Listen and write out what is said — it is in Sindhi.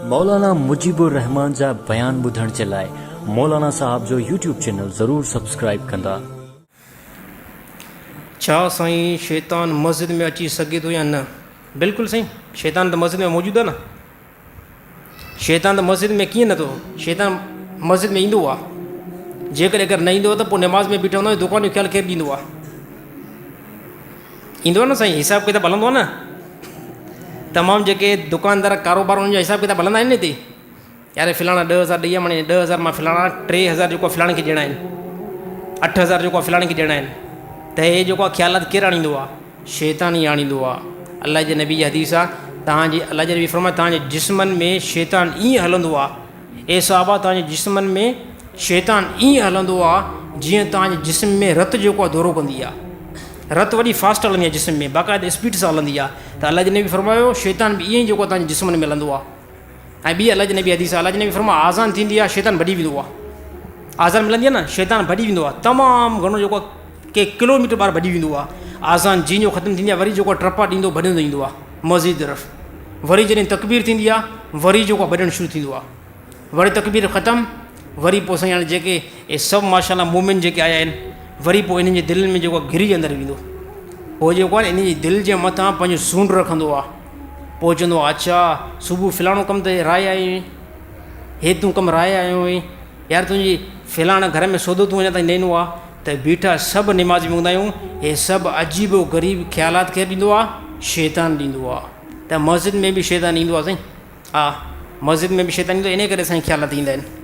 مولانا مجيب الرحمان جا بيان ٻڌڻ جي لاء مولانا صاحب جو يوٽيوب چينل ضرور سبسڪرائيب ڪندا. ڇا سائين شيطان مسجد ۾ اچي سگهي ٿو يا نه؟ بلڪل سائين شيطان ته مسجد ۾ موجود آهي نه شيطان ته مسجد ۾ ڪيئن نٿو شيطان مسجد ۾ ايندو آهي جيڪڏهن اگر نه ايندو ته پوء نماز ۾ بيٺو هوندو دڪان جو خيال ڪير ڏيندو آهي ايندو آهي نه سائين حساب ڪتاب هلندو آهي نه تمام جيڪي دڪاندار ڪاروبار انهن جا حساب ڪتاب هلندا آهن نه هتي يار فلاڻا 10000 ڏئي معني 10000 مان فلاڻا 3000 جيڪو فلاڻي کي ڏيڻا آهن 8000 جيڪو فلاڻي کي ڏيڻا آهن ته هي جيڪو خيالات ڪير آڻيندو آهي شيطان ئي آڻيندو آهي الله جي نبي جي حديث آهي توهان جي الله جي نبي فرمايو توهان جي جسمن ۾ شيطان ائين هلندو آهي اي صحابه توهان جي جسمن ۾ شيطان ائين هلندو آهي جيئن توهان جي جسم ۾ رت جيڪو آهي دورو ڪندي آهي رت وڏي فاسٽ هلندي آهي جسم ۾ باقاعده اسپيڊ سان هلندي آهي ته الله جي نبي فرمايو شيطان به ائين ئي جيڪو توهان جي جسمن ۾ هلندو آهي ۽ ٻي الله جي نبي حديث آهي الله جي نبي فرمايو آذان ٿيندي آهي شيطان ڀڄي ويندو آهي آذان ملندي آهي نه شيطان ڀڄي ويندو آهي تمام گهڻو جيڪو ڪي ڪلوميٽر ٻاهر ڀڄي ويندو آهي آذان جيئن جو ختم ٿيندي آهي وري جيڪو ٽپا ڏيندو ڀڄندو ايندو آهي مسجد طرف وري جڏهن تڪبير ٿيندي آهي وري جيڪو آهي ڀڄڻ شروع ٿيندو آهي وري تڪبير ختم وري پوء سائين هاڻي جيڪي اهي سڀ ماشاء الله مومن جيڪي آيا آهن وري پوء انهن جي دلين ۾ جيڪو آهي گهري اندر ويندو پوء جيڪو آهي انهن جي دل جي مٿان پنهنجو سونڊ رکندو آهي پوء چوندو آهي اڇا صبح فلاڻو ڪم ته رائي آيو آهين هي تون ڪم رائي آيو آهين يار تنهنجي فلاڻ گهر ۾ سودو تون اڃا تائين نه ڏنو آهي ته بيٺا سڀ نمازي ۾ هوندا آهيون هي سڀ عجيب و غريب خيالات ڪير ڏيندو آهي شيطان ڏيندو آهي ته مسجد ۾ به شيطان ايندو آهي سائين ها مسجد ۾ به شيطان ايندو انهي ڪري سائين خيالات ايندا آهن.